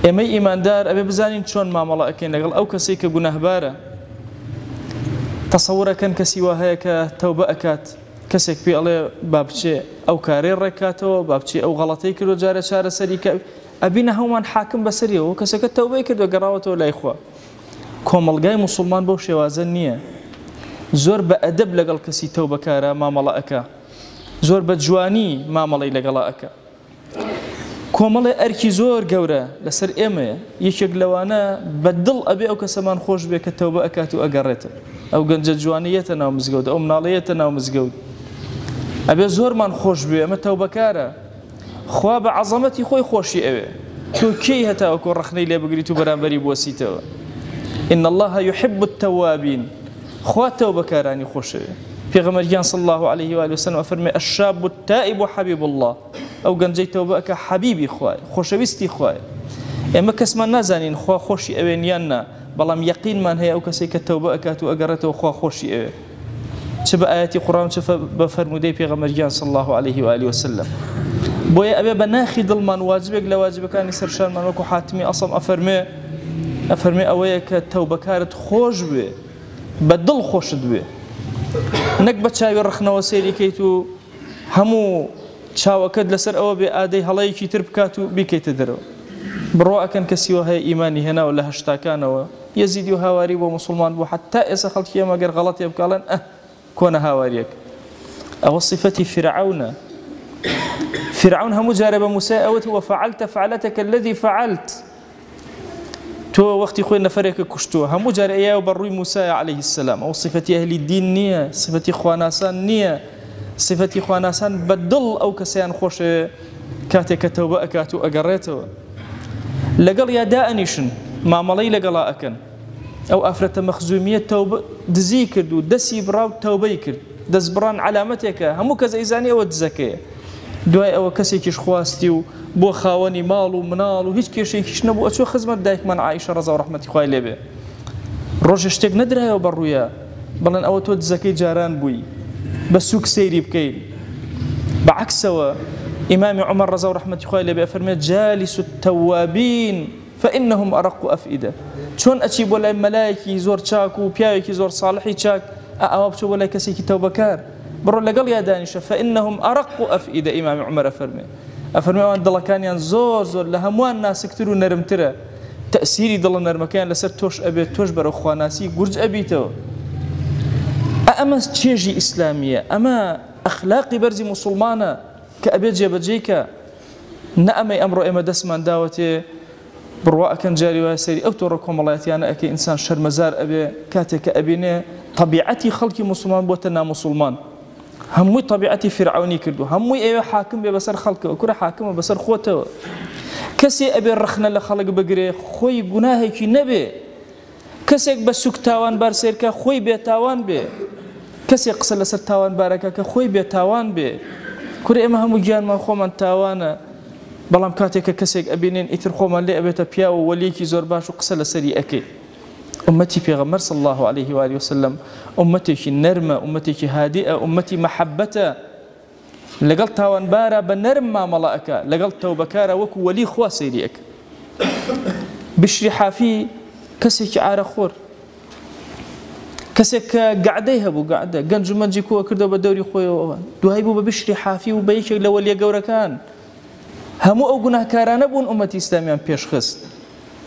ئێمەی ئیماندار ئەبێ بزانین چۆن مامەڵە ئەکەین لەگەڵ ئەو کەسەی کە گوناهبارە. تەسەور ئەکەن کەسی وا هەیە کە تەوبە ئەکات، کەسێک پێی ئەڵێ با بچێ ئەو کارەی ڕێککاتەوە، با بچێ ئەو غەڵەتەی کردووە جارێ چارەسەری کە، ئەبینە هەموومان حاکم بەسەریەوە، کەسەکە تەوبەی کردووە گەڕاوەتەوە لای خوا. کۆمەڵگای موسڵمان بەو شێوازە نییە. زۆر بە ئەدەب لەگەڵ کەسی تەوبەکارا مامەڵە ئەکا. زۆر بە جوانی مامەڵەی لەگەڵا ئەکا. کۆمەڵێ ئەرکی زۆر گەورە لەسەر ئێمەیە، یەکێک لەوانە بە دڵ ئەبێ ئەو کەسەمان خۆش بێ کە تەوبە ئەکات و ئەگەڕێتەوە. ئەو گەنجە جوانە یەتە ناو مزگەوت، ئەو مناڵە یەتە ناو مزگەوت، ئەبێ زۆرمان خۆش بێ، ئەمە تەوبەکارە، خوا بە عەزەمەتی خۆی خۆشی ئەوێ، تۆ کێی هەتاوەکو ڕەخنەی لێ بگریت و بەرامبەری بوەسیتەوە؟ ان اللە یحب التوابین، خوا تەوبەکارانی خۆشەوێ. پێغەمبەر گیان صلی اللە علیه و آله وسلم ئەفەرموێ الشاب التائب حبیب اللە، ئەو گەنجەی تەوبە ئەکا حەبیبی خوایە، خۆشەویستی خوایە. ئێمە کەسمان نازانین خوا خۆشی ئەوێن یان نا، بەڵام یەقینمان هەیە ئەو کەسەی کە تەوبە ئەکات و ئەگەڕێتەوە خوا خۆشی ئەوێ، چ بە ئایەتی قوڕان چ بە فەرموودەی پێغەمبەر گیان صلی اللە علیه و آله وسلم. بۆیە ئەبێ بە ناخی دڵمان واجبێک لە واجبەکانی سەرشانمان وەکو حاتمی ئەسەم ئەفەرموێ ئەفەرموێ ئەوەیە کە تەوبەکارت خۆش بوێ، بە دڵ خۆشت بوێ، نەک بە چاوی ڕەخنەوە سەیری کەیت و هەموو چاوەکەت لەسەر ئەوە بێ ئادەی هەڵەیەکی تر بکات و بیکەیتە دەرەوە. بڕوا ئەکەن کەسی وا هەیە ئیمانی هێناوە لە هەشتاکانەوە یەزیدی و هاواری بۆ موسڵمان بوو حەتا ئێستا خەڵکی ئێمە گەر غەڵەتێ بکا ئەڵێن ئەه کۆنە هاواریەک. ئەوە سیفەتی فیرعەونە. فیرعەون هەموو جارێ بە موسای ئەوت وفعلت فعلتك الذي فعلت، تۆ وەختی خۆی نەفەرێکە کوشتووە، هەموو جار ئەیایەوە بە ڕووی موسایە عەلەیه السلام. ئەو سیفەتی ئەهلی دین نییە، سیفەتی خواناسان نییە. سیفەتی خواناسان بە دڵ ئەو کەسەیان خۆشەوێ کاتێک کە تەوبە ئەکات و ئەگەڕێتەوە. لەگەڵ یا دائەنیشن، مامەڵەی لەگەڵا ئەکەن. ئەو ئافرەتە مەخزومیە تەوبە دزی کرد و دەسی بڕا و تەوبەی کرد. دەست بڕان عەلامەتێکە، هەموو کەس ئەیزانی ئەوە دزەکەیە. دوای ئەوە کەسێکیش خواستی و بووە خاوەنی ماڵ و مناڵ و هیچ کێشەیەکیش نەبوو، ئەچووە خزمەت دایکمان عائیشە ڕەزا و ڕەحمەتی خوای لێ بێ. ڕۆژێ شتێک نەدرایەوە بە ڕوویا بڵێن ئەوە تۆ دزەکەی جاران بووی، بە سووک سەیری بکەین. بە عەکسەوە ئیمامی عومەر ڕەزا و ڕەحمەتی خوای لێ بێ ئەفەرموێ جالس التوابین فانهم ارق افئدە. چۆن ئەچی بۆ لای مەلایەکی زۆر چاک و پیاوێکی زۆر ساڵحی چاک، ئا ئاوا بچۆ بۆ لای کەسێکی تەوبەکار، بڕۆ لەگەڵیا دانیشە، فانهم ارق افئدە، ئیمامی عومەر ئەفەرموێ ئەفەرموێ ئەوان دڵەکانیان زۆر زۆر لە هەمووان ناسکتر و نەرمترە، تەئسیری دڵە نەرمەکەیان لەسەر تۆش ئەبێت، تۆش بەرەو خواناسی گورج ئەبیتەوە. ئا ئەمە چێژی ئیسلامییە، ئەمە ئەخلاقی بەرزی موسوڵمانە کە ئەبێت جێبەجێی کا. نە ئەمەی ئەمڕۆ ئێمە دەستمان داوەتێ، بڕوا ئەکەن جاری وایە سەیری ئەو تۆڕە کۆمەڵایەتیانە ئەکەی ئینسان شەرمەزار ئەبێ کاتێک کە ئەبینێ تەبیعەتی خەڵکی موسڵمان بۆتە ناموسڵمان، هەمووی تەبیعەتی فیرعەونی کردووە، هەمووی ئەیەوێ حاکم بێ بەسەر خەڵکەوە، کورە حاکمە بەسەر خۆتەوە. کەسێ ئەبێ ڕەخنە لە خەڵک بگرێ خۆی گوناهێکی نەبێ، کەسێک بە سوک تاوانبار سەیرکا خۆی بێتاوان بێ، کەسێک قسە لەسەر تاوانبارەکە کە خۆی بێتاوان بێ. کورە ئێمە هەموو گیانمان خۆمان تاوانە، بەڵام کاتێک کە کەسێک ئەبینین ئیتر خۆمان لێ ئەبێتە پیاو و وەلیەکی زۆر باش و قسە لەسەری ئەکەین. ئوممەتی پێغەمبەر صلی اللە علیه و آله وسلم ئوممەتێکی نەرمە، ئوممەتێکی هادیئە، ئوممەتی مەحەبەتە، لەگەڵ تاوانبارا بە نەرم مامەڵە ئەکا، لەگەڵ تەوبەکارا وەکو وەلی خوا سەیری ئەکا. بشری حافی کەسێکی عارەقخۆر، کەسێک کە گەعدەی هەبوو، گەعدە، گەنج و مەنجی کۆ کردەوە بە دەوری خۆیەوە، دوایی بوو بە بشری حافی و بە یەکێک لە وەلیە گەورەکان. هەموو ئەو گوناهکارانە بوون ئوممەتی ئیسلامیان پێشخست.